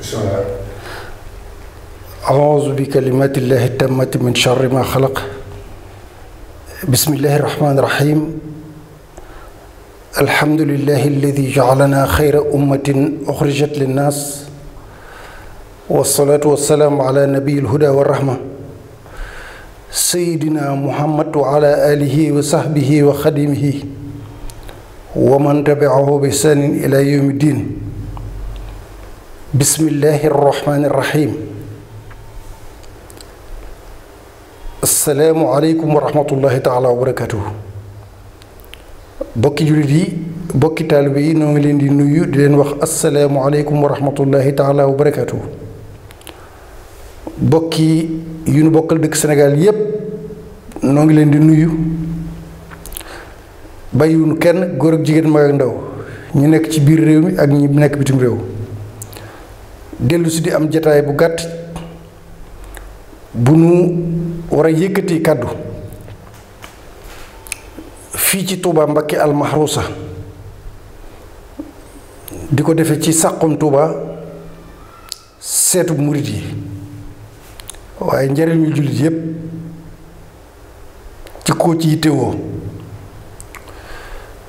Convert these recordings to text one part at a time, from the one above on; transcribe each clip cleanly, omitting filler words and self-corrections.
bismillah. a'uuzu bi kalimaatillaahi tammati min sharri maa xalaq. bismillaahi rahmaani rahiim. alhamdulillaahi allazii ja'alanaa xayra ummatin uxrijat linnaas. wassalaatu wassalaamu alaa nabiyyil hudaa wa rahma. sayyidinaa Muhammad wa alaa aalihi wa sahbihi wa xadimihi wa man tabi'ahu bi ihsaanin ilaa yawmi diin. bismillaahi rahmaani rahiim. assalaamu aleykum wa rahmatullahi taala wa barakaatuhu. bokki jullit yi bokki taalibe yi noo ngi leen di nuyu di leen wax assalaamu aleykum wa rahmatullahi taala wa barakaatuhu. bokki yu nu bokkal dëkk Sénégal yépp noo ngi leen di nuyu bàyyiwunu kenn góor ak jigéen mag ak ndaw ñu nekk ci biir réew mi ak ñi nekk bitim réew. dellu si di am jataay bu gàtt bu nu war a yëkkati kàddu fii ci Touba Mbacké al Mahrousa di ko defe ci Saxum Touba seetu murit yi waaye njariñu jullit yépp ci koo ci yittewoo.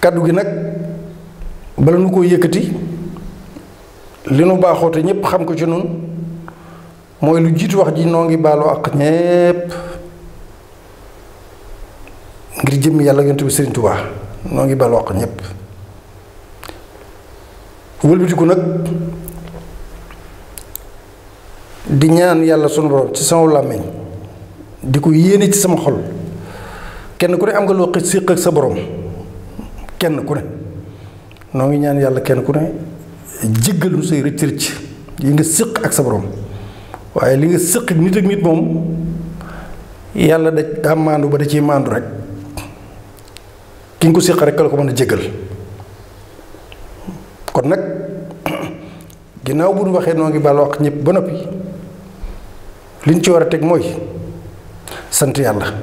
kàddu gi nag bala nu ko yëkkati li nu baaxoo te ñépp xam ko ci noonu mooy lu jiitu wax ji noo ngi baalu ak ñépp ngir jëmm yàlla yonent bi Sëriñ Tuubaa noo ngi baalu ak ñépp. wëlbatiku nag di ñaan yàlla sunu borom ci sama làmmiñ di ko yéene ci sama xol. kenn ku ne am nga loo séq ak sa borom kenn ku ne noo ngi ñaan yàlla kenn ku ne jéggalu say rëcc rëcc yi nga séq ak sa borom. waaye li nga séq nit ak nit moom yàlla daa maandu ba da ciy maandu rek ki nga ko séq rek la ko mën a jéggal. kon nag ginnaaw bu nu waxee noo ngi baal wax ñëpp ba noppi liñ ci war a teg mooy sant yàlla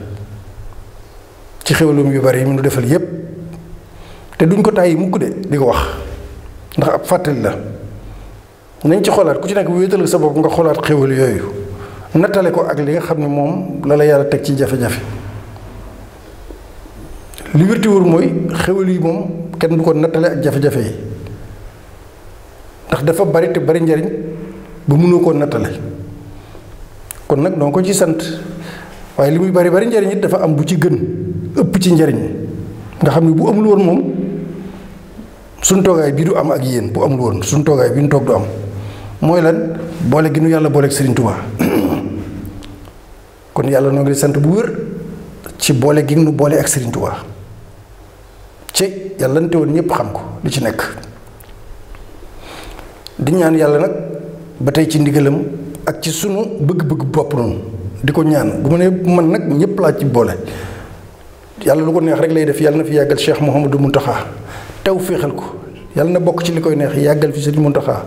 ci xéwalum yu bari yi mu nu defal yépp te duñ ko tàyyi mukk de di ko wax ndax ab fàttali la. nañ ci xoolaat ku ci nekk wéetal sa bopp nga xoolaat xéwal yooyu nattale ko ak li nga xam ne moom la la yàlla teg ci jafe-jafe. li wérti wóor mooy xéwal yi moom kenn du ko nattale ak jafe-jafe yi ndax dafa bari te bari njariñ ba mënoo koo nattale. kon nag doo ko ci sant waaye li muy bari bari njariñ it dafa am bu ci gën ëpp ci njariñ nga xam ne bu amul woon moom suñ toogaay bii du am ak yéen bu amul woon suñ toogaay bi ñu toog du am. mooy lan boole gi nu yàlla booleeg Serigne Touba kon yàlla noo ngi sant bu wér ci boole gi nu boole ak Serigne Touba ci yàlla nte woon ñëpp xam ko li ci nekk. di ñaan yàlla nag ba tey ci ndigalam ak ci sunu bëgg-bëgg bopp noonu di ko ñaan bu ma nee man nag ñëpp laa ci boole. yàlla lu ko neex rek lay def yàlla na fi yàggal Cheikh Mouhamadou Mountakha taw féexal ko yàlla na bokk ci li koy neex yàggal fi Serigne Mountakha.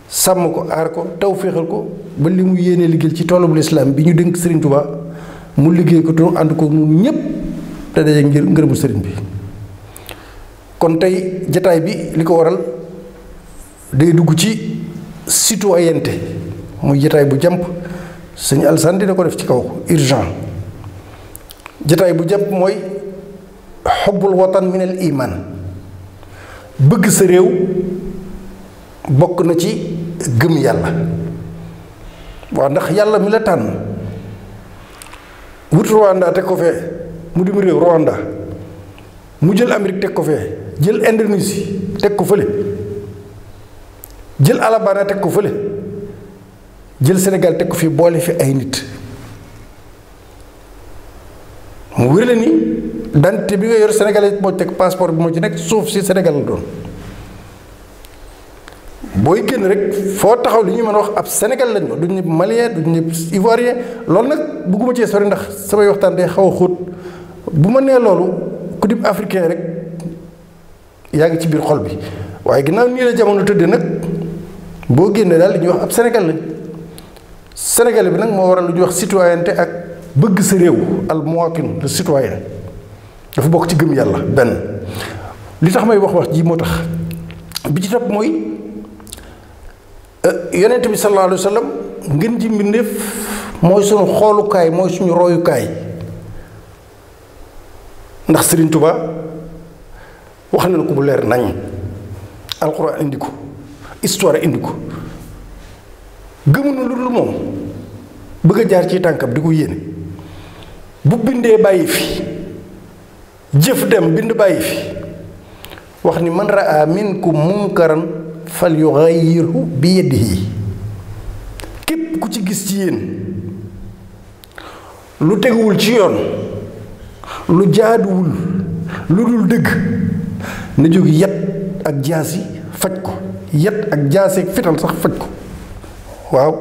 sàmm ko aar ko taw féexal ko ba li mu yéenee liggéey ci toolub lislaam bi ñu dénk Serigne Touba mu liggéey ko te ànd ko ñun ñépp te daje ngir ngërëmu Serigne bi. kon tey jataay bi li ko waral day dugg ci citoyenneté muy jataay bu jàmp sëñ Alsaan dina ko def ci kaw urgent. jataay bu jàmp mooy xubbul watan minal iman bëgg sa réew bokk na ci gëm yàlla. waaw ndax yàlla mi la tànn wut Rwanda teg ko fee mu dim réew Rwanda mu jël Amérique teg ko fee jël Indonésie teg ko fële jël Alabama teg ko fële jël Sénégal teg ko fii boole fi ay nit mu wér la ni dante bi nga yor Sénégalais moo teg passeport bi moo ci nekk suuf si Sénégal la doon. booy génn rek foo taxaw li ñu mën a wax ab Sénégal lañ duñ ñëpp malien duñ ñëpp ivoirien loolu nag bëgguma cee sori ndax samay waxtaan day xaw a xóot bu ma nee loolu ku dib africain rek yaa ngi ci biir xol bi waaye ginnaaw nii la jamono tëddee nag boo génnee daal li ñuy wax ab Sénégal lañ. Sénégal bi nag moo waral lu ñuy wax citoyenneté ak bëgg sa réew al muwatin le citoyen dafa bokk ci gëm yàlla benn. li tax may wax ji moo tax bi ci topp mooy yonent bi sallallahu alayhi wa sallam ngeen ji mbindéef mooy suñu xoolukaay mooy suñu royukaay ndax Sëriñ Tuubaa wax na ko bu leer nañ alxuraan indi ko histoire indi ko gëmuñu lu dul moom bëgg a jaar ci tànkam di ko yéene bu bindee bàyyi fi jëf dem bind bàyyi fi wax ni man raa minkum munkaran fal yughayyirhu bi yadihi képp ku ci gis ci yéen lu teguwul ci yoon lu jaaduwul lu dul dëgg na jóg yat ak jaasi faj ko yat ak jaasi ak fital sax faj ko waaw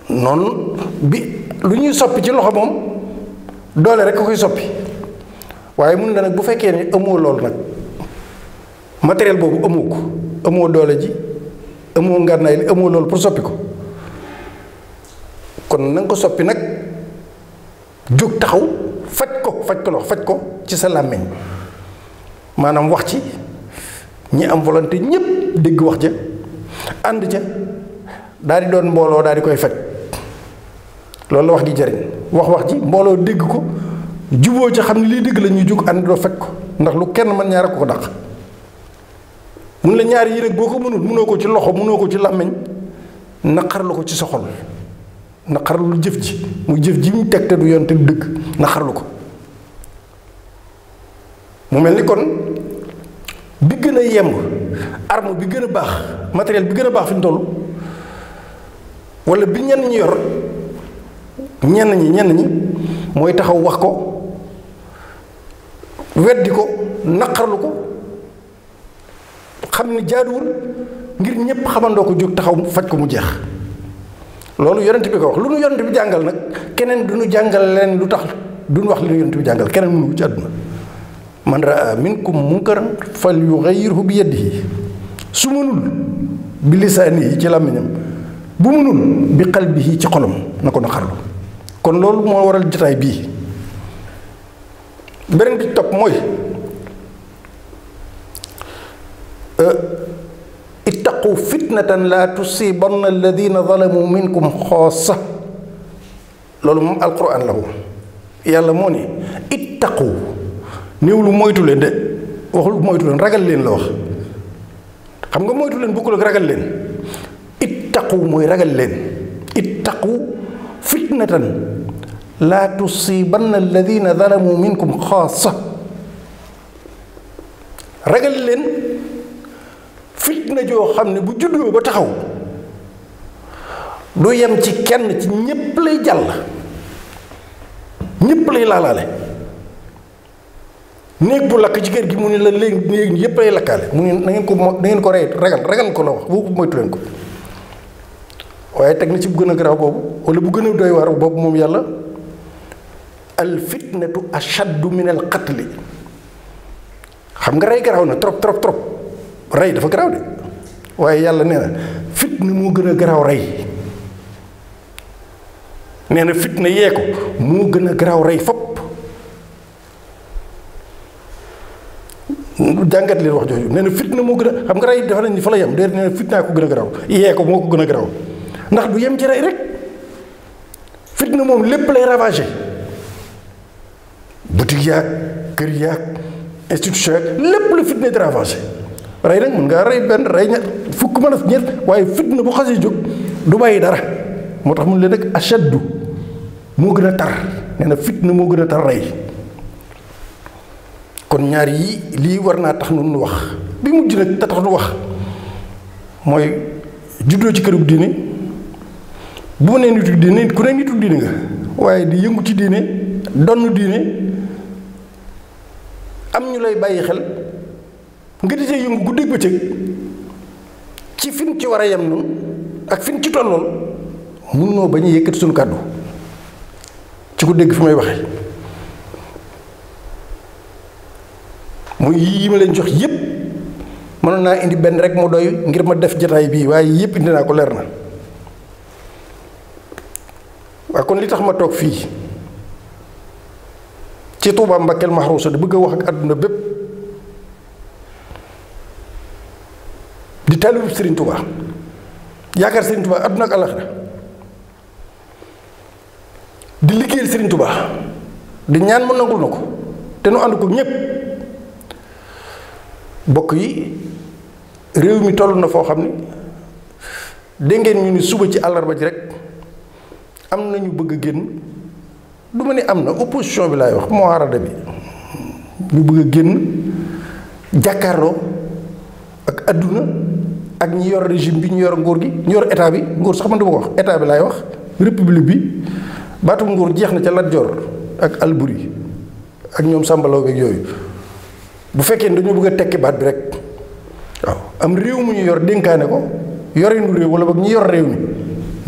noonu bi lu ñuy soppi ci loxo moom doole rek a koy soppi waaye mun na nag bu fekkee ne amoo loolu nag matériel boobu amoo ko amoo doole ji amoo ngànnaay li amoo loolu pour soppi ko kon na nga ko soppi nag jóg taxaw faj ko loxo faj ko ci sa làmmiñ maanaam wax ci ñi am volonté ñépp dégg wax ja ànd ca daal di doon mbooloo daal di koy faj loolu la wax gi jariñ wax ji mbooloo dégg ko juboo ca xam ne lii dégg la ñuy jóg ànd doo faj ko ndax lu kenn mën ñaar ko dàq mun la ñaar yi nag boo ko mënul mënoo ko ci loxo mënoo ko ci làmmiñ naqarlu ko ci sa xol naqarlu jëf ji muy jëf ji mu teg te du yoon te du dëgg naqarlu ko mu mel ni kon bi gën a yemb arme bi gën a baax matériel bi gën a baax fi ñu toll wala bi ñenn ñi yor ñenn ñi mooy taxaw wax ko weddi ko naqarlu ko xam ni jaaduwul ngir ñépp xamandoo ko jóg taxaw faj ko mu jeex loolu yonent bi ko wax lu nu yonent bi jàngal nag keneen du nu jàngal leen lu tax duñu wax li nu yonent bi jàngal keneen mënu ko ci àdduna man raa minkum munkaran fal yughayyirhu bi yadihi su mënul bi lisaanihi ci làmmiñam bu mënul bi qalbihi ci xolam na ko naqarlu kon loolu moo waral jotaay bii beneen bi topp mooy ittaqu fitnatan la tusibanna alladina zalamu minkum xaasa loolu moom alquran la ko yàlla moo ne ittaqu néew lu moytu leen de waxul moytu leen ragal leen la wax xam nga moytu leen bokkul ak ragal leen ittaqu mooy ragal leen ittaqu fitnatan laa tusibanna alladina zalamu minkum xaasa ragal leen fitna joo xam ne bu juddoo ba taxaw du yem ci kenn ci ñépp lay jàll ñépp lay laalaale néeg bu lakk ci kër gi mu ne la léegi néeg yépp lay lakkaale mu ne na ngeen ko rey ragal ko la wax boobu moytu leen ko waaye teg na ci bu gën a garaaw boobu wala bu gën a doy waar boobu moom yàlla al fitnatu ashaddu min al qatli xam nga rey garaaw na trop rey dafa garaaw de waaye yàlla nee na fitna moo gën a garaaw rey nee na fitna yee ko moo gën a garaaw rey fopp jàngat leen wax jooju nee na fitna moo gën a xam nga rey dafa nañ ni fa la yem de nee na fitnaa ko gën a garaaw yee ko moo ko gën a garaaw ndax du yem ci rey rek fitna moom lépp lay ravagé boutique yaag kër yaag institution yaag lépp la fitna di ravagé rey nag mën ngaa rey benn rey ñett fukk mën a ñett waaye fitna bu xasee jóg du bàyyi dara moo tax mun leen nag ashaddu moo gën a tar nee na fitna moo gën a tar rey kon ñaar yi lii war naa tax nu wax bi mujj nag te tax nu wax mooy juddoo ci kërug diine bu ma nee nitu diine ku ne nitu diine nga waaye di yëngu ci diine donn diine am ñu lay bàyyi xel nga di see yëngu guddeeg bëccëg ci fin ci war a yem noonu ak fin ci tollool mun noo bañ a yëkkati suñu kàddu ci ku dégg fi may waxe muy yi ma leen jox yépp mënoon naa indi benn rek mu doy ngir ma def jataay bii waaye yépp indi naa ko leer na waaye kon li tax ma toog fii ci Tuubaa Mbàkkeel Mahruusa di bëgg a wax ak àdduna bépp di taalibu Sëriñ Tuubaa yaakaar Serigne Touba àdduna ak àllaxira di liggéeyal Serigne Touba di ñaan mu nangul na ko te nu ànd ko ñépp bokk yi réew mi toll na foo xam ni dégg ngeen ñu ni suba ci àllarba ji rek am na ñu bëgg a génn du ma ni am na opposition bi laay wax moo arada bi ñu bëgg a génn jàkkaarloo ak adduna ak ñi yor régime bi ñu yor nguur gi ñu yor état bi nguur sax man du ma ko wax état bi laay wax république bi baatum nguur jeex na ca Lat Joor ak Alburi ak ñoom sàmbalaw beeg yooyu bu fekkee ne dañoo bëgg a tekki baat bi rek waaw am réew mu ñu yor dénkaane ko yorinu réew wala boog ñi yor réew mi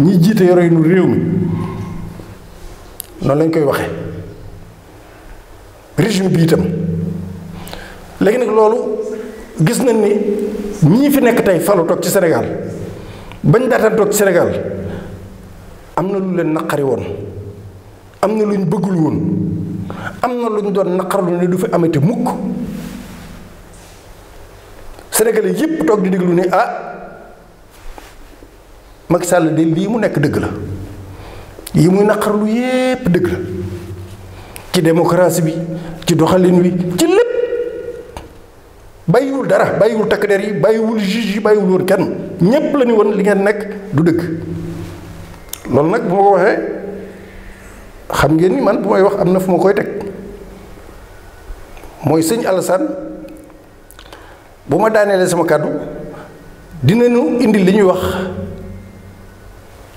ñi jiite yorinu réew mi noonu lañ koy waxee régime bi itam léegi nag loolu gis nañ ni ñii fi nekk tey falu toog ci Sénégal bañ daataan toog ci Sénégal am na lu leen naqari woon am na lu ñu bëggul woon am na lu ñu doon naqarlu ne du fi amati mukk Sénégalais yépp toog di déglu ni Macky Sall de lii mu nekk dëgg la yi muy naqarlu yépp dëgg la ci démocratie bi ci doxalin wi ci lépp bàyyiwul dara bàyyiwul takk der yi bàyyiwul juge yi bàyyiwul woon kenn ñépp la ñu woon li ngeen nekk du dëgg loolu nag bu ma ko waxee xam ngeen ni man bu may wax am na fu ma koy teg mooy sëñ Alassane bu ma daaneelee sama kàddu dinañu indi li ñuy wax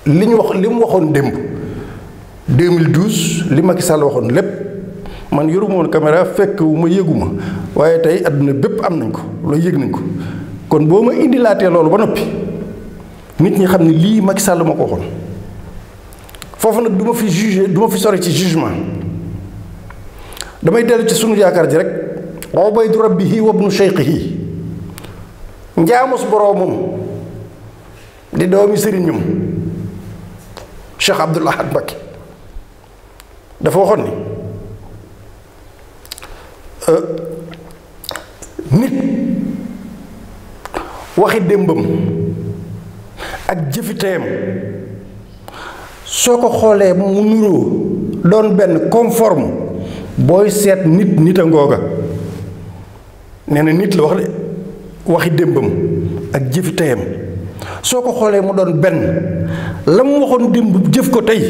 li mu waxoon démb 2012 li Macky Sall waxoon lépp man yoruma woon caméra fekk wu ma yëguma waaye tey àdduna bépp am nañ ko loolu yëg nañ ko kon boo ma indilaatee loolu ba noppi nit ñi xam ne lii Macky Sall ma ko waxoon foofu nag du ma fi jugé du ma fi sori ci jugement damay dellu ci sunu yaakaar ji rek ubaydu rabbihi wa ibnu shaykhihi njaamus boroomam di doomi sëriñam Cheikh Abdoul Ahad Mbacké dafa waxoon ni nit waxi démbam ak jëfi teyam soo ko xoolee mu nuroo doon benn conforme booy seet nit a ngooga nee na nit la wax de waxi démbam ak jëfi teyam soo ko xoolee mu doon benn la mu waxoon démb jëf ko tey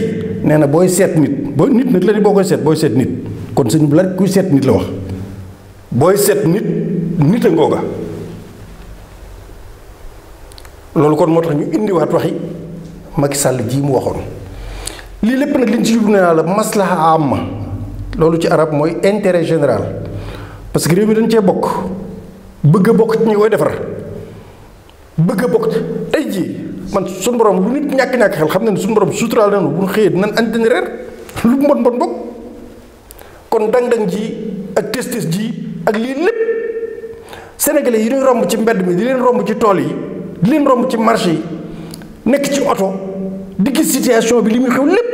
nee na booy seet nit booy nit nag la ni boo koy seet booy seet nit kon sëñ bi la kuy seet nit la wax booy seet nit a ngooga loolu kon moo tax ñu indiwaat waxi Macky Sall ji mu waxoon lii lépp nag liñ ci jublu naa la maslaha amma loolu ci arab mooy intérêt général parce que réew mi dañ cee bokk bëgg a bokk ci ñi koy defar bëgg a bokk tey jii man suñu borom lu nit ñàkk-ñàkk xel xam na ne suñu borom suturaal nañu bu ñu xëyee dinañ añ dañ reer lu mbon mbon bokk kon dang-dang ji ak tes-tes ji ak lii lépp sénégalais yi ñuy romb ci mbedd mi di leen romb ci tool yi di leen romb ci marché yi nekk ci oto di gis situation bi li muy xew lépp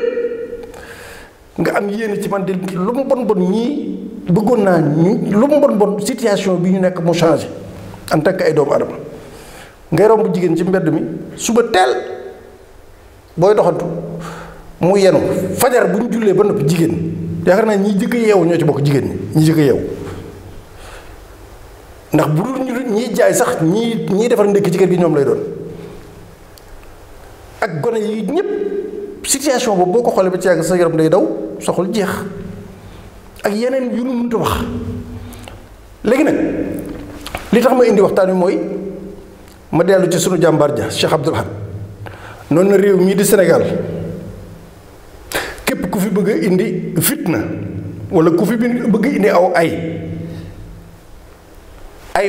nga am yéene ci man de lu mu bon bon ñii bëggoon naa ñu lu mu bon bon situation bi ñu nekk mu changé en tant que ay doomu adama ngay romb jigéen ci mbedd mi suba teel booy doxantu mu yenu fajar bu ñu jullee ba noppi jigéen yaakaar naa ñi jëkk yeewu ñoo ci bokk jigéen ñi jëkk yeewu ndax bu dul ñiy jaay sax ñii defar ndékki ci kër gi ñoom lay doon ak gone yi ñëpp situation boobu boo ko xoolee ba ci yàgg sa yaram day daw sa xol jeex ak yeneen yu nu mënta wax léegi nag li tax ma indi waxtaan wi mooy ma dellu ci sunu jàmbaar ja Cheikh Abdoul Ahad noonu na réew mii di Sénégal képp ku fi bëgg a indi fitna wala ku fi bëgg a indi aw ay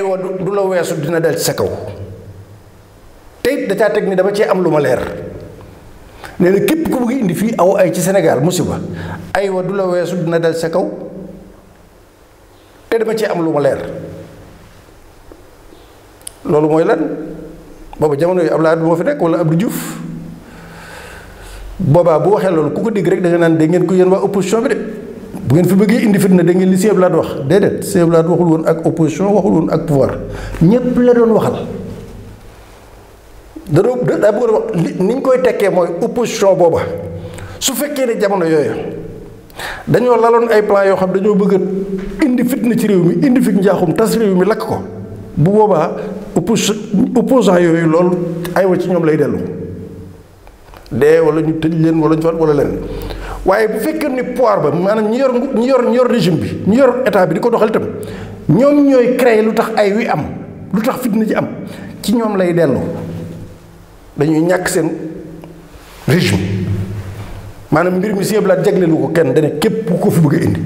wa du la weesu dina dal ci sa kaw te it da caa teg ni dama cee am lu ma leer nee na képp ku bëgg indi fii aw ay ci Sénégal musiba ay wa du la weesu dina dal ci sa kaw te dama cee am lu ma leer loolu mooy lan booba jamono yi Abdoulaye moo fi nekk wala Abdou Diouf boobaa bu waxee loolu ku ko dégg rek da nga naan dégg ngeen ko yéen waa opposition bi de bu ngeen fi bëggee indi fitna da ngeen li Sëñ Abdoulaye wax déedéet Sëñ Abdoulaye waxul woon ak opposition waxul woon ak pouvoir ñépp la doon waxal daa bëgg a wax ni ñu koy tekkee mooy opposition booba su fekkee ne jamono yooyu dañoo laloon ay plan yoo xam dañoo bëgg a indi fitna ci réew mi indi fi njaaxum tas réew mi lakk ko bu boobaa opposant yooyu loolu aywa ci ñoom lay dellu dee wala ñu tëj leen wala ñu fat wala leen waaye bu fekkee ni pouvoir ba maanaam ñi yor régime bi ñi yor état bi di ko doxal itam ñoom ñooy créer lu tax ay wi am lu tax fitna ci am ci ñoom lay dellu dañuy ñàkk seen régime maanaam mbir mi si yëpp laa jagleelu ko kenn dane képp ku ko fi bëgg a indi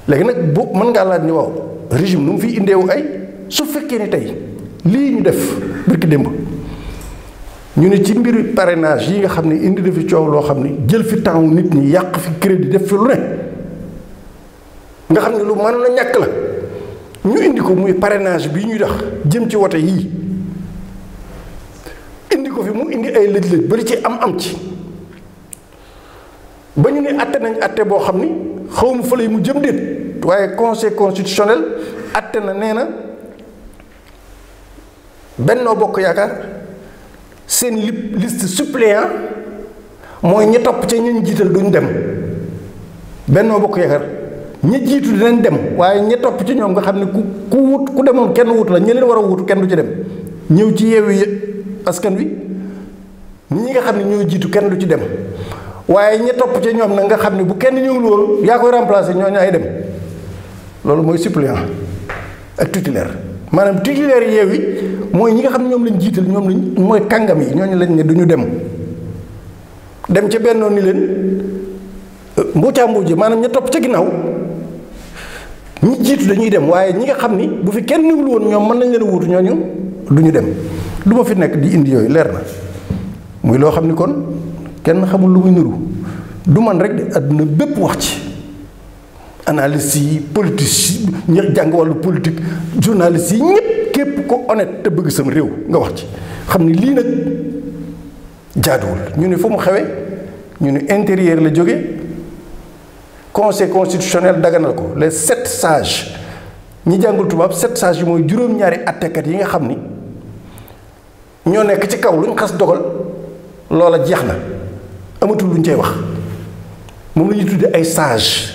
léegi nag bu mën ngaa laaj ni waaw régime nu mu fiy indeewu ay su fekkee ni tey lii ñu def barki démb ñu ne ci mbiri parrainage yi nga xam ne indi na fi coow loo xam ne jël fi temps nit ñi yàq fi crédit def fi lu ne nga xam ne lu mën na ñàkk la ñu indi ko muy parrainage bii ñuy dox jëm ci wote yii indi ko fi mu indi ay lëj-lëj bari ci am ci ba ñu ne atte nañ atte boo xam ni xaw ma fële mu jëm déet waaye conseil constitutionnel atte na nee na Benno Bokk Yaakaar seen liste suppléant mooy ñi topp ca ñi jiital duñ dem Benno Bokk Yaakaar ñi jiitu dinañ dem waaye ñi topp ci ñoom nga xam ne ku demoon kenn wut la ñi leen war a wutu kenn du ci dem ñëw ci Yewwi Askan Wi ñi nga xam ne ñoo jiitu kenn du ci dem waaye ñi topp ci ñoom nag nga xam ne bu kenn ñëwul woon yaa koy remplacer ñooñu ay dem loolu mooy suppléant ak titulaire maanaam titulaire yi Yewwi mooy ñi nga xam ne ñoom lañ jiital ñoom lañ mooy kàngam yi ñooñu lañ ne du ñu dem ca bennoon ni leen mbuucaa mbuuj maanaam ña topp ca ginnaaw ñi jiitu dañuy dem waaye ñi nga xam ni bu fi kenn ñëwul woon ñoom mën nañ leen a wuutu ñooñu du ñu dem du ma fi nekk di indi yooyu leer na muy loo xam ni kon kenn xamul lu muy niru du man rek de àdduna bépp wax ci analyste yi politique ñi jàng wàllu politique journaliste yi ñëpp képp ko honnête te bëgg sam réew nga wax ci xam ni lii nag jaaduwul ñu ne fu mu xewe ñu ne intérieur la jóge conseil constitutionnel daganal ko les 7 sages ñi jàngul tubaab 7 sages yi mooy juróom-ñaari attekat yi nga xam ni ñoo nekk ci kaw lu ñu xas dogal loola jeex na amatul lu ñu cay wax moom la ñuy tuddee ay sage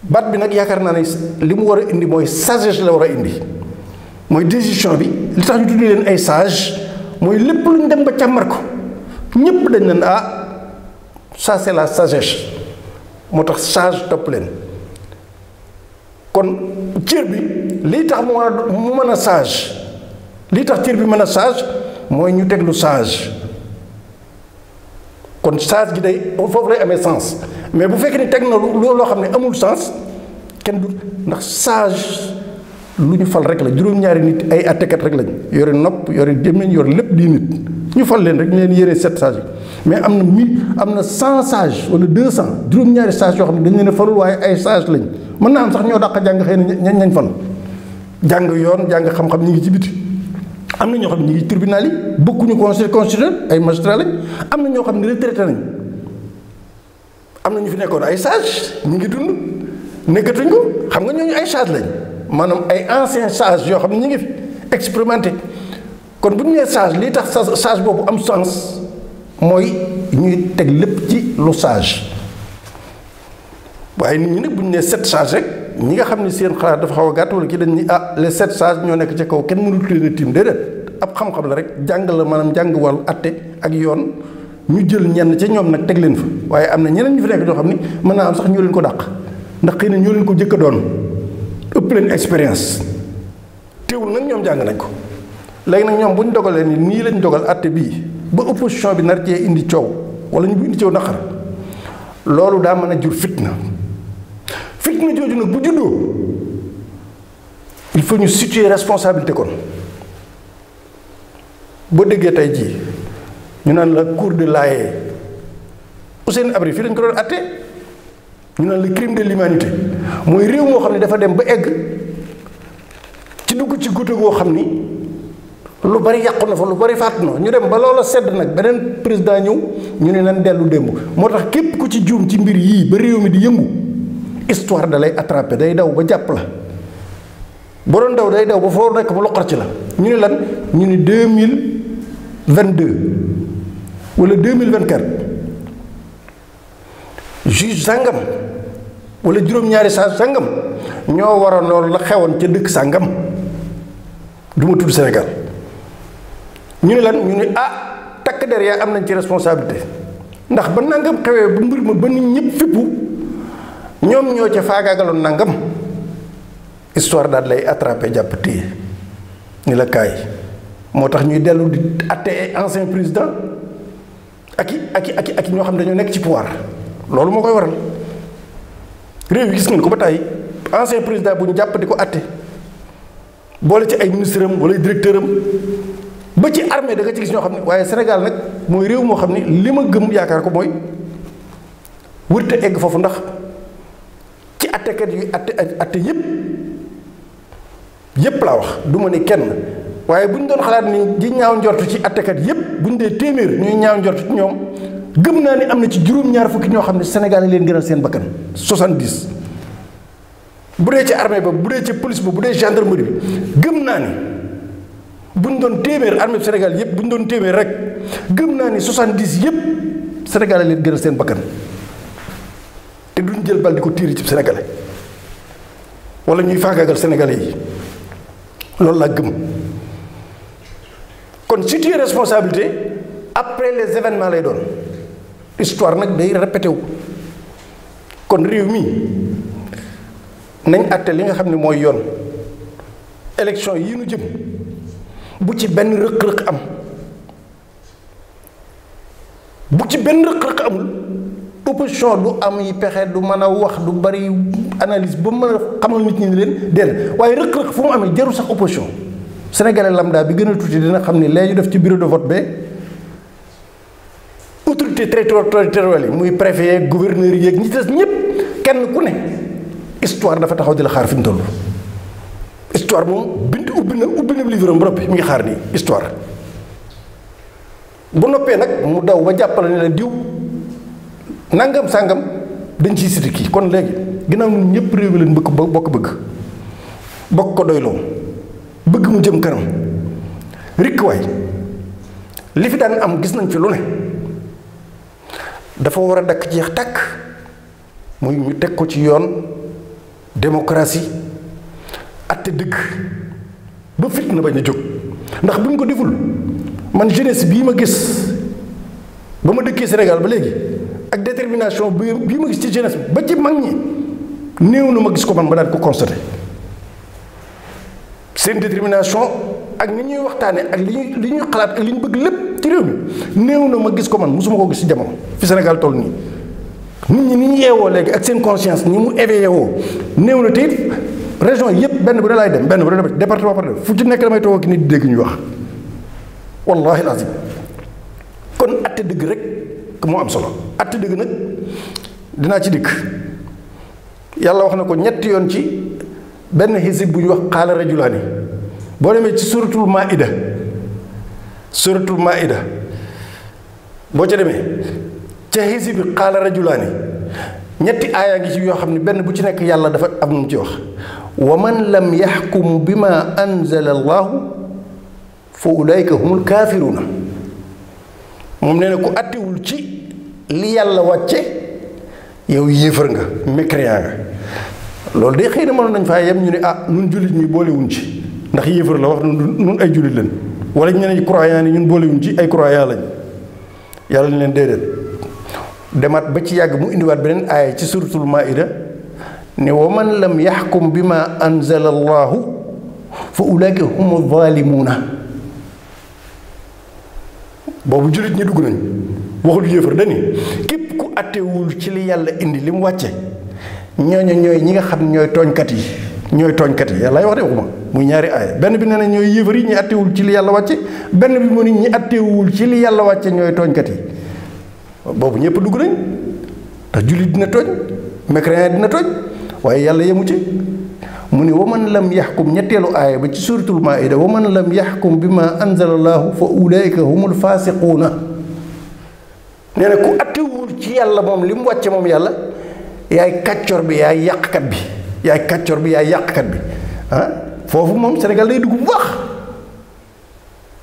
baat bi nag yaakaar naa ne li mu war a indi mooy sagesse la war a indi mooy décision bi li tax ñu tuddee leen ay sage mooy lépp lu ñu dem ba càmmar ko ñépp dañ leen ça c'est la sagesse moo tax sage topp leen kon cër bi lii tax mu mën a sage lii tax cër bi mën a sage mooy ñu teg lu sage kon sage gi day foofu lay amee sens mais bu fekkee ni teg na loo xam ne amul sens kenn du ndax sage lu ñu fal rek la juróom-ñaari nit ay attekat rek lañ yore nopp yore gémmiñ yore lépp di nit ñu fal leen rek ñu leen yéree 7 sages yi mais am na 100 sages wala 200 juróom-ñaari sages yoo xam ne dañ leen a falul waaye ay sages lañ mën naa am sax ñoo dàq jàng xëy na ñañ fal jàng yoon jàng xam-xam ñi ngi ci biti am na ñoo xam ne ñu ngi tribunal yi bokkuñu conseil constitutionnel ay magistrat lañ am na ñoo xam ne retraité nañ am na ñu fi nekkoon ay sages ñu ngi dund nekkatuñ ko xam nga ñooñu ay sages lañ maanaam ay anciens sages yoo xam ne ñu ngi fi expérimenté kon bu ñu nee sage lii tax sage boobu am sens mooy ñuy teg lépp ci lu sage waaye nit ñi nag bu ñu nee 7 sages rek ñi nga xam ne seen xalaat dafa xaw a gàtt wala kii dañ ni les 7 sages ñoo nekk ci kaw kenn mënul leen a tiim déedéet ab xam-xam la rek jàng la maanaam jàng wàllu atte ak yoon ñu jël ñenn ca ñoom nag teg leen fa waaye am na ñeneen ñu fi nekk ñoo xam ni mën naa am sax ñoo leen ko dàq ndax xëy na ñoo leen ko jëkk a doon ëpp leen expérience teewul nag ñoom jàng nañ ko léegi nag ñoom bu ñu dogalee ni nii lañ dogal atte bii ba opposition bi nar cee indi coow wala ñu bu indi coow naqar loolu daa mën a jur fitna jooju nag bu juddoo il faut ñu situer responsabilité kon boo déggee tey jii ñu naan la cour de La Haye Hissène Habré fii lañ ko doon atte ñu naan le crime de l'humanité mooy réew moo xam ne dafa dem ba egg ci dugg ci guddi goo xam ni lu bari yàqu na fa lu bari faatu na ñu dem ba loola sedd nag beneen président ñëw ñu ne nan dellu démb moo tax képp ku ci juum ci mbir yii ba réew mi di yëngu histoire da lay attrapé day daw ba jàpp la boo doon daw day daw ba foo nekk ba loqar ci la ñu ne lan ñu ne wala 2024 juge sàngam wala juróom-ñaari saa sàngam ñoo waroon loolu la xewoon ca dëkk sàngam du ma tudd Sénégal ñu ne lan ñu ne takk der yaa am nañ ci responsabilité ndax ba nangam xewee bu mbir ma ba nit ñëpp fippu ñoom ñoo ca faagaagaloon nangam histoire daal lay attrapé jàpp téye ni la kaay moo tax ñuy dellu di atte ancien président ak i ñoo xam ne dañoo nekk ci pouvoir loolu moo koy waral réew yi gis ngeen ko ba tey ancien président bu ñu jàpp di ko atte boole ci ay ministre am wala ay directeur am ba ci armée da nga ci gis ñoo xam ne waaye Sénégal nag mooy réew moo xam ne li ma gëm yaakaar ko mooy wërte egg foofu ndax ci attekat yu atte yépp laa wax du ma ne kenn waaye bu ñu doon xalaat ni di ñaaw njortu ci attekat yépp bu ñu dee téeméer ñuy ñaaw njortu ci ñoom gëm naa ni am na ci juróom-ñaar fukki ñoo xam ne Sénégal yi leen gënal seen bakkan 70 bu dee ci armée ba bu dee ci police ba bu dee gendarmerie bi gëm naa ni bu ñu doon téeméer armée Sénégal yépp bu ñu doon téeméer rek gëm naa ni 70 yépp Sénégal yi leen gënal seen bakkan te duñ jël bal di ko tiiri ci Sénégalais wala ñuy faagaagal Sénégalais yi loolu laa gëm kon situer responsabilité après les événements lay doon histoire nag day répété wu kon réew mi nañ àtte li nga xam ne mooy yoon élection yi nu jëm bu ci benn rëq-rëq am bu ci benn rëq-rëq amul opposition du am yi pexe du mën a wax du bari analyse ba mën a xamal nit ñi leen déedéet waaye rëq-rëq fu mu amee jarul sax opposition sénégalais lambda bi gën a tuuti dina xam ni léegi def ci bureau de vote ba autorité territoriale yi muy préfet gouverneur yeeg ñi des ñëpp kenn ku ne histoire dafa taxaw di la xaar fi mu toll histoire moom bind ubbi na livre am mi ngi xaar nii histoire bu noppee nag mu daw ba jàppale ne la diw nangam sàngam dañ ciy siti kii kon léegi ginnaaw ñun ñëpp réew mi leen bokk bëgg ko doyloo bëgg mu jëm kanam rikk waay li fi daan am gis nañ fi lu ne dafa war a dakk jeex tàkk muy ñu teg ko ci yoon démocratie atte dëgg ba fitna bañ a jóg ndax buñ ko deful man jeunesse bii ma gis ba ma dëkkee Sénégal ba léegi ak détermination bii ma gis ci jeunesse ba ci mag ñi néew na ma gis ko man ba daan ko constaté seen détermination ak ni ñuy waxtaane ak li ñuy xalaat ak li ñu bëgg lépp ci réew mi néew na ma gis ko man mosuma ko gis ci jamono fi Sénégal toll nii nit ñi ni ñu yeewoo léegi ak seen conscience ni mu éveillé woo néew na te it région yëpp benn bu ne laay dem benn bu ne département par fu ci nekk damay toog ak nit di dégg ñu wax wallahi lazim kon atte dëgg rek moo am solo atte dëgg nag dinaa ci dikk yàlla wax na ko ñetti yoon ci benn xisib bu ñu wax xaala rajulaani boo demee ci suratul maida boo ca demee ca xisib bi xaala rajulaani ñetti aaya ngi ci yoo xam ne benn bu ci nekk yàlla dafa am nu mu ci wax wa man lam yaxkum bima anzala allahu fa ulaika humul kaafiruuna moom nee na ku attewul ci li yàlla wàcce yow yéefar nga mécréant nga loolu de xëy na mënoon nañ faa yem ñu ne nun jullit ñi boolewuñ ci ndax yéefar la wax nun ay jullit lañ wala ñu ne croyant ni ñun boolewuñ ci ay croyant lañ yàlla ni leen déedéet demaat ba ci yàgg mu indiwaat beneen aaya ci suratul maida ne wa man lam yaxkum bima anzala allahu fa ulaika humu zalimuuna boobu jullit ñi dugg nañ waxul yéefar dani képp ku attewul ci li yàlla indi li mu wàcce ñooñu ñooy ñi nga xam ñooy tooñkat yi yàlla wax de waxuma muy ñaari aaya benn bi nee na ñooy yéefar yi ñi attewul ci li yàlla wàcce benn bi mu ni ñi attewul ci li yàlla wàcce ñooy tooñkat yi boobu ñëpp dugg nañ ndax jullit dina tooñ mécréant dina tooñ waaye yàlla yemu ci mu ni waman lam yaxkum ñetteelu aaya ba ci suratul maida waman lam yaxkum bima anzala allahu fa ulaika humul fasiquuna nee na ku attewul ci yàlla moom li mu wàcce moom yàlla yaay kàccor bi yaay yàqkat bi foofu moom Sénégal day dugg bu baax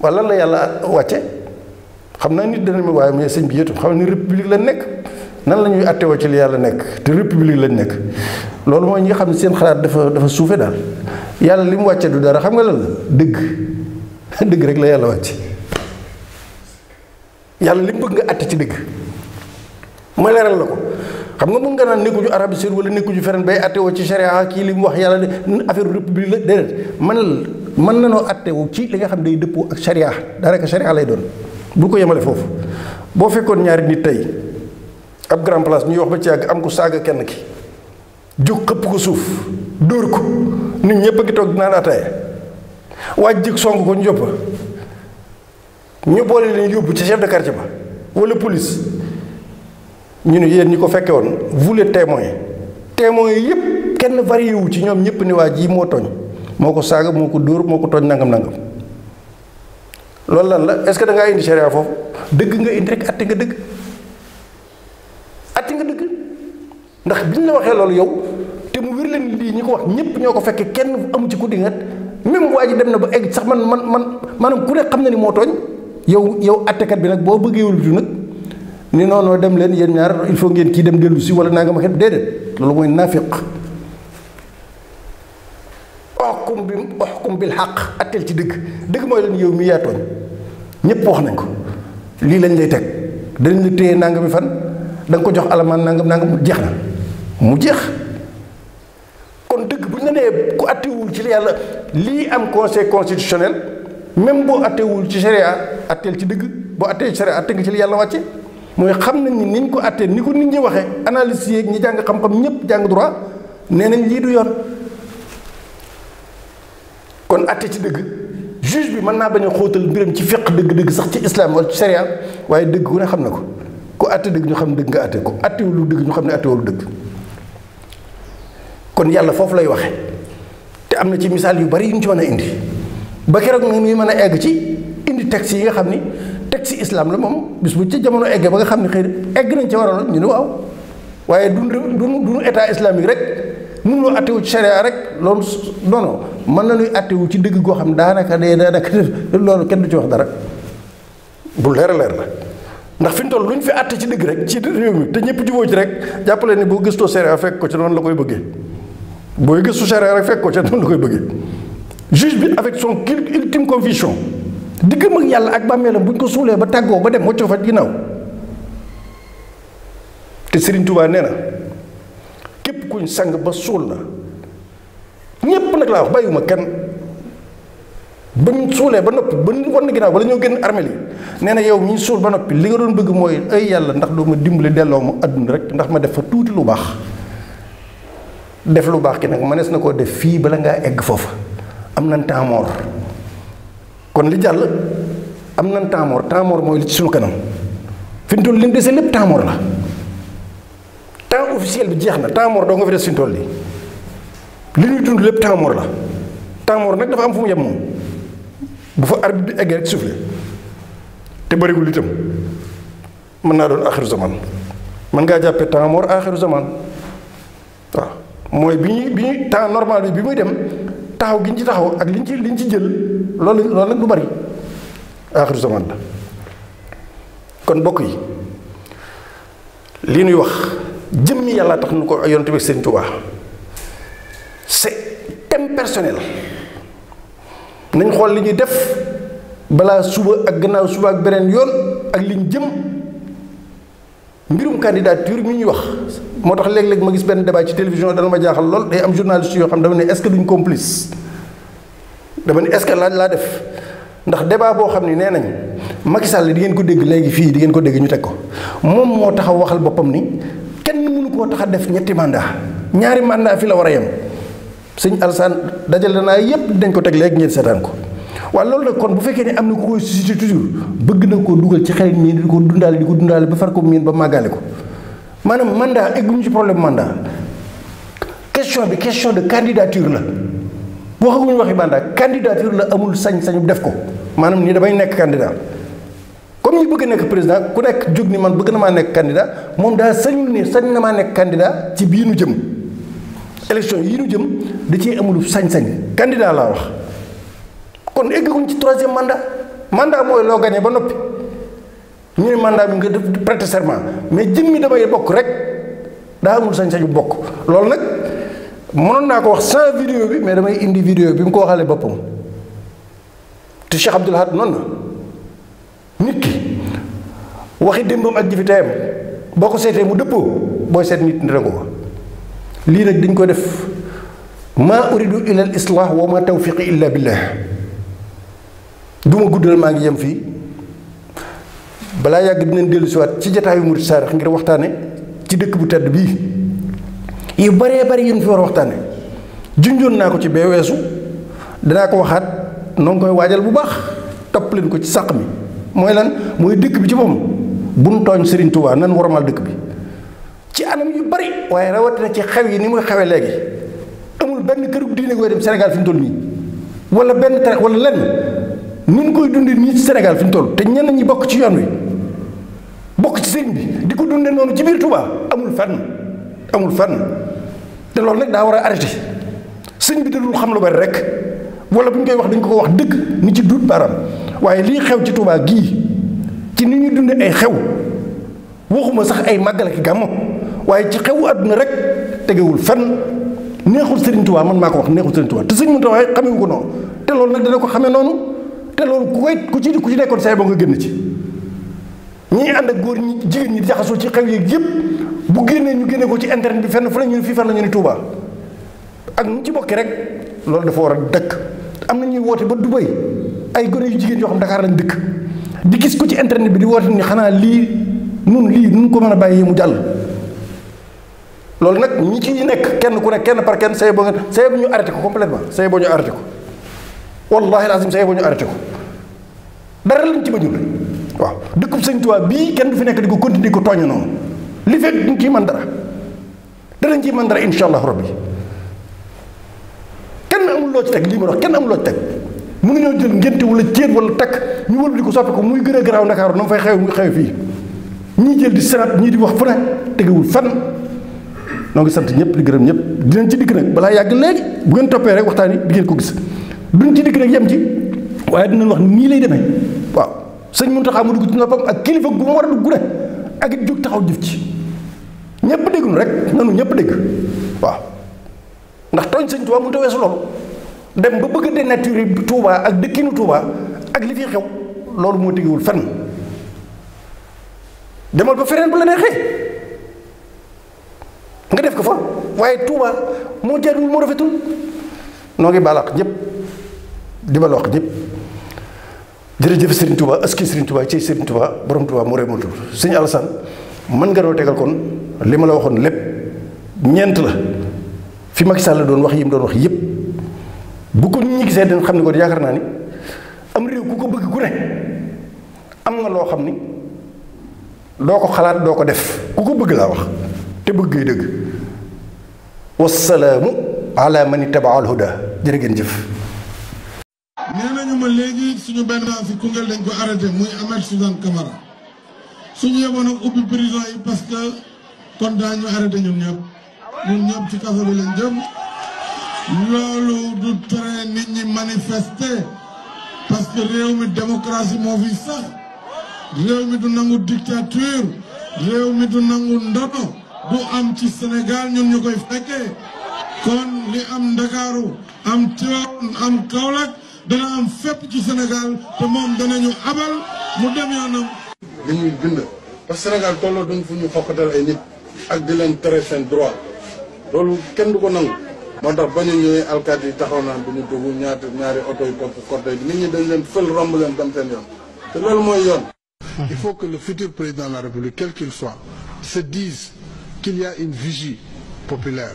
wala lan la yàlla wàcce xam naa nit dana ma waaye mais sëñ bi yëtu xam ni république la nekk nan la ñuy attewoo ci li yàlla nekk te république lañ nekk loolu mooy ñi nga xam ne seen xalaat dafa suufe daal yàlla li mu wàcce du dara xam nga lan la dëgg dëgg rek la yàlla wàcce yàlla li mu bëgg nga atte ci dëgg ma leeral la ko xam nga mun nga naan nekkuñu Arabie Saoudite wala nekkuñu feneen bay attewoo ci charia kii li mu wax yàlla de affaire république la déedéet mën na noo attewu ci li nga xam day dëppoo ak charia daanaka charia lay doon bu ko yemale foofu boo fekkoon ñaari nit tey ab grand place ñuy wax ba ci yàgg am ko saaga kenn ki jóg xëpp ko suuf dóor ko nit ñëpp a ngi toog dinaan ataaya waaj jëg song ko ñu joppa ñu boole leen yóbbu ci chef de quartier ba wala police ñu ne yéen ñi ko fekke woon vous les témoins yi yëpp kenn varié wu ci ñoom ñëpp ni waa ji moo tooñ moo ko saaga moo ko dóor moo ko tooñ nangam loolu lan la est-ce que da ngaa indi charia foofu dëgg nga indi rek atte nga dëgg ndax bi ñu la waxee loolu yow te mu wér leen lii ñi ko wax ñëpp ñoo ko fekkee kenn amu ci ku dingat même waa ji dem na ba egg sax maanaam ku ne xam na ni moo tooñ yow attekat bi nag boo bëggee wultu nag ni noonu dem leen yéen ñaar il faut ngeen kii dem dellu si wala naa nga ma xet déedéet loolu mooy naafiq oxkum bil xaq atteel ci dëgg mooy leen yow mi yaa tooñ ñëpp wax nañ ko lii lañ lay teg dañ la téye nangami fan da nga ko jox alamaan nangam jeex na mu jeex kon dëgg bu ñu la nee ku attewul ci li yàlla lii am conseil constitutionnel même boo attewul ci sharia atteel ci dëgg boo attee ci sharia atte nga ci li yàlla wàcce mooy xam nañ ni niñ ko attee ni ko nit ñi waxee analyse yeeg ñi jàng xam-xam ñëpp jàng droit nee nañ lii du yoon kon atte ci dëgg juge bi mën naa bañ a xóotal mbiram ci fiq dëgg-dëgg sax ci islam wala ci sharia waaye dëgg ku ne xam na ko ku atte dëgg ñu xam ne dëgg nga atte ko attewul lu dëgg ñu xam ne attewul lu dëgg kon yàlla foofu lay waxe te am na ci misaal yu bari yu ñu ci mën a indi ba keroog nag muy mën a egg ci indi texte yi nga xam ni texte islam la moom bis bu ci jamono eggee ba nga xam ne xëy na egg nañ ci waroon ñu ne waaw waaye duñu état islamique rek mënuloo attewu ci sharia rek loolu non mën na ñuy attewu ci dëgg goo xam daanaka loolu kenn du ci wax dara bu leer a leer la ndax fi mu toll lu ñu fi atte ci dëgg rek ci réew mi te ñëpp jubóo ci rek jàppale ni boo gëstoo sharia fekk ko ci noonu la koy bëggee booy gëstu sharia rek fekk ko ci noonu la koy bëggee juge bi avec son ultime conviction diggam ak yàlla ak bàmmeelam bu ñu ko suulee ba tàggoo ba dem wacco fa ginnaaw te Serigne Touba nee na képp kuñ sang ba suul la ñépp nag laa wax bàyyiwuma kenn ba ñu suulee ba noppi ba ñu wan ginnaaw bala ñoo génn armeel yi nee na yow mi ñu suul ba noppi li nga doon bëgg mooy ay yàlla ndax doo ma dimbali delloo ma àdduna rek ndax ma def fa tuuti lu baax def lu baax ki nag mënees na koo def fii bala ngaa egg foofa am nañ temps mort kon li jàll am nañ temps mort mooy li ci suñu kanam fi ñu toll li ñu dese lépp temps mort la temps officiel bi jeex na temps mort doo nga fi des fi ñu toll li ñuy dund lépp temps mort la temps mort nag dafa am fu mu yem moom bu fa arbitre bi eggee rek soufflé te bëriwul itam mën naa doon axiru zaman mën ngaa jàppee temps mort axiru zaman waaw mooy bi ñuy temps normal bi muy dem taxaw gi ñu ci taxaw ak liñ ci jël loolu nag du bari axiru zaman la kon bokk yi li ñuy wax jëmmi yàlla tax nu ko yonent bi Sëriñ Tuubaa c'est thème personnel nañ xool li ñuy def balaa suba ak gannaaw suba ak beneen yoon ak liñ jëm mbirum candidature mi ñuy wax moo tax léeg-léeg ma gis benn débat ci télévision dana ma jaaxal lool day am journaliste yoo xam dama ne est-ce que duñ complice dama ne est-ce que laa def ndax débat boo xam ni nee nañ Macky Sall di ngeen ko dégg léegi fii di ngeen ko dégg ñu teg ko moom moo taxaw waxal boppam ni kenn mënu koo tax a def ñetti mandat ñaari mandat fi la war a yem sëñ Alassane dajale naa yépp dañ ko teg léegi ngeen seetaan ko waaye loolu nag kon bu fekkee ne am na ku koy suscité toujours bëgg na koo dugal ci xel mii di ko dundaale ba far ko miin ba màggale ko maanaam mandat egguñu ci problème mandat question bi question de candidature la waxaguñu waxi mandat candidature la amul sañ-sañu def ko maanaam nii damay nekk candidat comme ñi bëgg nekk président ku nekk jóg ni man bëgg na maa nekk candidat moom daa sañul ne sañ na maa nekk candidat ci bii nu jëm élection yi nu jëm da ciy amul sañ-sañ candidat laa wax kon eggaguñ ci troisième mandat mooy loo gagné ba noppi ñu ne mandat bi nga def prêter serment mais jëmmi damay bokk rek daa amul sañ-sañu bokk. loolu nag mënoon naa ko wax sans vidéo bi mais damay indi vidéo bi mu ko waxalee boppam te Cheikh Abdoul Ahad noonu na nit ki waxi démbam ak jëfi tayam boo ko seetee mu dëppoo booy seet nit ndira ko lii nag dañ ko def maa uridu illa al islah wa ma tawfiqi illa billah duma guddal maa ngi yem fii balaa yàgg dinañ dellu siwaat ci jataayu murid saarix ngir waxtaane ci dëkk bu tedd bii yu baree bari yu ñu fi war a waxtaane junjoon naa ko ci bee weesu danaa ko waxaat noo ngi koy waajal bu baax topp leen ko ci sàq mi mooy lan mooy dëkk bi ci moom buñ tooñ Serigne Touba nan warmal dëkk bi ci anam yu bari waaye rawatina ci xew yi ni muy xewe léegi amul benn këru diine gooy dem Sénégal fi mu toll nii wala benn tere wala lenn ni ñu koy dundee nii ci Sénégal fi mu toll te ñenn ñi bokk ci yoon wi bokk ci sëriñ bi di ko dundee noonu ci biir Touba amul fenn te loolu nag daa war a arrêté sëñ bi da dul xam lu bari rek wala bu ñu koy wax dañ ko wax dëgg ni ci duut baaraam waaye lii xew ci Touba gii ci ni ñuy dundee ay xew waxuma sax ay màggal ak gàmmo waaye ci xewu àdduna rek tegewul fenn neexul Serigne Touba man maa ko wax neexul Serigne Touba te sëñ Mountakha waxee xamewu ko noonu te loolu nag dana ko xamee noonu te loolu ku ci nekkoon say ba nga génn ci ñii ànd ak góor ñi jigéen ñi jaxasoo ci xew yeeg yëpp bu génnee ñu génne ko ci internet bi fenn fu ne ñu ne fii fan la ñu ne Touba ak ñu ci bokki rek loolu dafa war a dëkk am na ñuy woote ba Dubaï ay gone yu jigéen yoo xam Dakar lañ dëkk di gis ko ci internet bi di woote ni xanaa lii nun ko mën a bàyyi mu jàll loolu nag ñi ci nekk kenn ku nekk kenn par kenn say boo ñu arrêté ko complètement say boo ñu arrêté ko wallahi lazim say boo ñu arrêté ko dara lañ ci bañul waaw dëkkub Sëñ Tuubaa bii kenn du fi nekk di ko continuer ko tooñ noonu li fekk duñ ciy mën dara danañ ciy mën dara insha allah rabbi kenn amul loo ci teg lii ma wax kenn amul loo ci teg mënuñoo jël ngénte wala céet wala takk ñu wël di ko soppi ko muy gën a garaaw Ndakaaru na mu fay xew muy xew fii ñii jël di senat ñii di wax fu ne tegewul fan noo ngi sant ñëpp di gërëm ñëpp dinañ ci dikk nag balaa yàgg léegi bu ngeen toppee rek waxtaan yi di ngeen ko gis duñ ci dikk nag yem ci waaye dinañ wax nii lay demee waaw sëñ Mountakha mu dugg ci noppam ak kilifa gu mu war a dugg ne ak it jóg taxaw jëf ci ñëpp déglu rek nanu ñëpp dégg waaw ndax tooñ sëñ Touba mënut a weesu loolu dem ba bëgg a dénaturer Touba ak dëkkinu Touba ak li fi xew loolu moo tegewul fenn demal ba feneen bu la neexee nga def ko fa waaye Touba moo jaarul moo rafetul noo ngi baalax ñëpp di ba wax ñëpp jërëjëf Serigne Touba aski Serigne Touba ci Serigne Touba borom Touba moo remotul sëñ Alassane mën nga noo tegal kon li ma la waxoon lépp ñeent la fi Macky Sall la doon wax yi mu doon wax yëpp bu ko nit ñi gisee dañ xam ne ko yaakaar naa ni am réew ku ko bëgg ku ne am nga loo xam ni doo ko xalaat doo ko def ku ko bëgg laa wax te bëgg ngay dëgg wasalaamu ala man ittaba al huda jërë ngeen jëf. nee nañu ma léegi suñu benn fi Koungheul dañ ko arrêté muy Ahmed Suzanne Camara suñu yeboon ak ubbi prison yi parce que kon daañu arrêté ñun ñëpp ci kaso bi lañ jëm loolu du tere nit ñi manifester parce que réew mi démocratie moo fi sax réew mi du nangu dictature réew mi du nangu ndono du am ci Sénégal ñun ñu koy fekkee kon li am Ndakaaru am Tivaouane am Kaolack dana am fépp ci Sénégal te moom danañu abal mu dem yoonam. li ñuy bind parce que Sénégal tolloo duñ fu ñu xokkatal ay nit ak di leen tere seen droit loolu kenn du ko nangu. moo tax ba ñu ñëwee alkaati yi taxaw naan du ñu dugg ñaari oto yi topp cortège bi nit ñi dañ leen fël romb leen dem seen yoon te loolu mooy yoon. Il faut que le futur président de la République, quel qu'il soit, se dise qu'il y a une vigie populaire,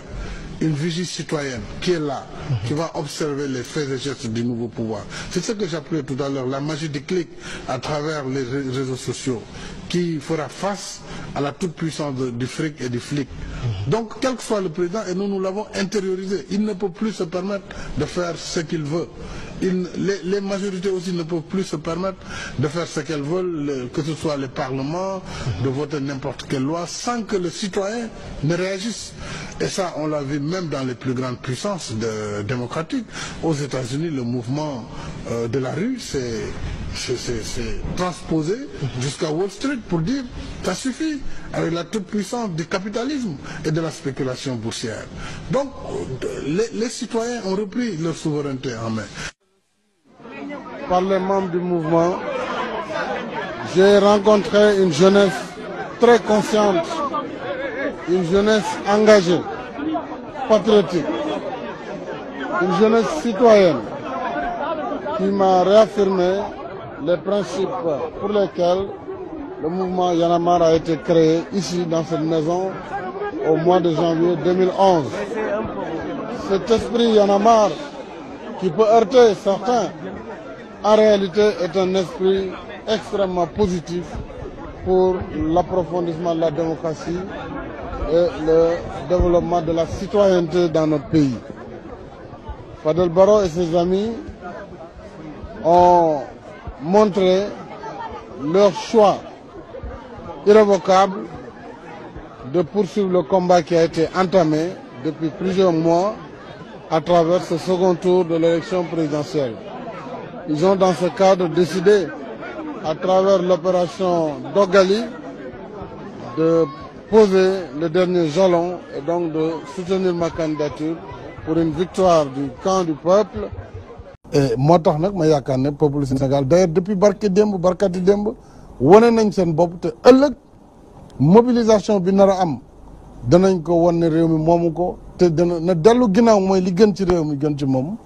une vigie citoyenne qui est là, qui va observer les faits et gestes du nouveau pouvoir. C'est ce que j'appelais tout à l'heure, la magie du clic à travers les réseaux sociaux, qui fera face à la toute-puissance du fric et du flic. Donc, quel que soit le président, et nous l'avons intériorisé, il ne peut plus se permettre de faire ce qu'il veut. Les majorités aussi ne peuvent plus se permettre de faire ce qu'elles veulent, que ce soit les parlements, de voter n'importe quelle loi, sans que le citoyen ne réagisse. Et ça, on l'a vu même dans les plus grandes puissances démocratiques. Aux États-Unis, le mouvement de la rue, c'est c'est transposé jusqu'à Wall Street pour dire ça suffit avec la toute-puissance du capitalisme et de la spéculation boursière. Donc les citoyens ont repris leur souveraineté en main. Par les membres du mouvement, j'ai rencontré une jeunesse très consciente, une jeunesse engagée, patriotique, une jeunesse citoyenne qui m'a réaffirmé les principes pour lesquels le mouvement Y en a marre a été créé ici dans cette maison au mois de janvier 2011. Cet esprit Y en a marre qui peut heurter certains, en réalité est un esprit extrêmement positif pour l'approfondissement de la démocratie et le développement de la citoyenneté dans notre pays. Fadel Barro et ses amis ont montré leur choix irrévocable de poursuivre le combat qui a été entamé depuis plusieurs mois à travers ce second tour de l'élection présidentielle. Ils ont dans ce cadre décidé, à travers l'opération Dogali, de poser le dernier jalon et donc de soutenir ma candidature pour une victoire du camp du peuple. Et moo tax nag ma yaakaar ne peuple Sénégal d'ailleurs depuis barkati démb wane nañ seen bopp te ëllëg mobilisation bi nar a am danañ ko wan ne réew mi moomu ko te dana na dellu ginnaaw mooy li gën ci réew mi gën ci moom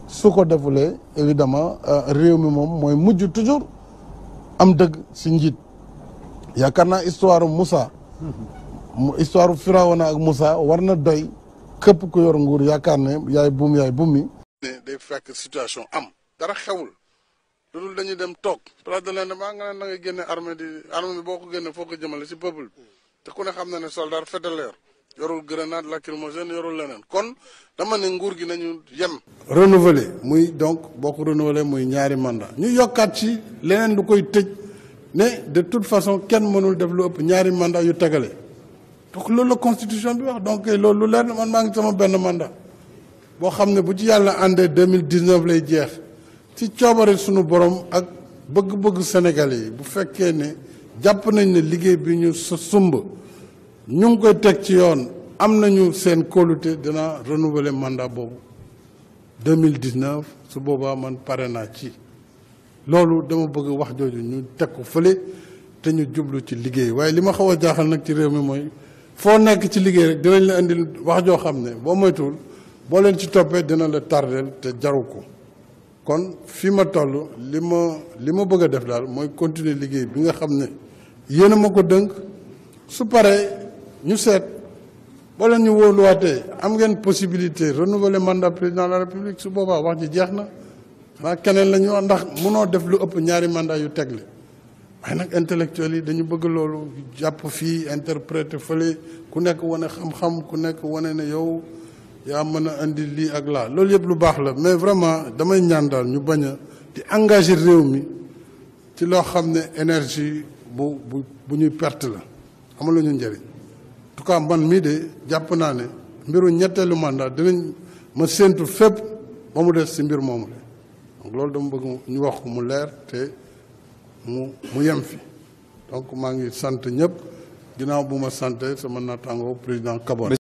su ko defulee évidemment réew mi moom mooy mujj toujours am dëgg si njiit. yaakaar naa histoire Moussa histoire Firawna ak Moussa war na doy képp ku yor nguur yaakaar ne yaay buum mi. day fekk situation am dara xewul loolu dañuy dem toog place de l'Indépendance nga ne da ngay génne armée bi boo ko génne foo ko jëmale si peuple bi te ku ne xam na ne soldat fédéraire yorul grenade lacrymogène yorul leneen kon dama ne nguur gi nañu yem. renouveler muy donc boo ko renouveler muy ñaari mandat ñu yokkaat ci leneen lu koy tëj ne de toute façon kenn mënul def lu ëpp ñaari mandat yu tegale donc loolu la constitution bi wax donc loolu lu leer na man maa ngi sama benn mandat. boo xam ne bu ci yàlla àndee 2019 lay jeex ci coobare sunu borom ak bëgg-bëgg Sénégalais yi bu fekkee ne jàpp nañ ne liggéey bi ñu sumb ñu ngi koy teg ci yoon am nañu seen kóolute dina renouveler mandat boobu 2019 su boobaa man pare naa ci loolu dama bëgg wax jooju ñu teg ko fële te ñu jublu ci liggéey waaye li ma xaw a jaaxal nag ci réew mi mooy foo nekk ci liggéey rek dinañ la indil wax joo xam ne boo moytuwul boo leen ci toppee dina la tardeel te jaru ko kon fi ma toll li ma bëgg a def daal mooy continuer liggéey bi nga xam ne yéen a ma ko dënk su paree ñu seet boo leen ñu wóoluwaatee am ngeen possibilité renouveler mandat président de la république su boobaa wax ji jeex na xanaa keneen la ñu wax ndax mënoo def lu ëpp ñaari mandat yu tegle waaye nag intellectuels yi dañu bëgg loolu jàpp fii interpréter fële ku nekk wane xam-xam ku nekk wane ne yow yaa mën a indi lii ak laa loolu yëpp lu baax la mais vraiment damay ñaan daal ñu bañ a di engager réew mi ci loo xam ne énergie bu ñuy perte la amul ñu njëriñ en tout cas man mii de jàpp naa ne mbiru ñetteelu mandat dinañ ma séentu fépp ba mu des si mbir moomu la donc loolu dama bëgg ñu wax ko mu leer te mu yem fi donc maa ngi sant ñëpp ginnaaw bu ma sant sama naataango président Kabore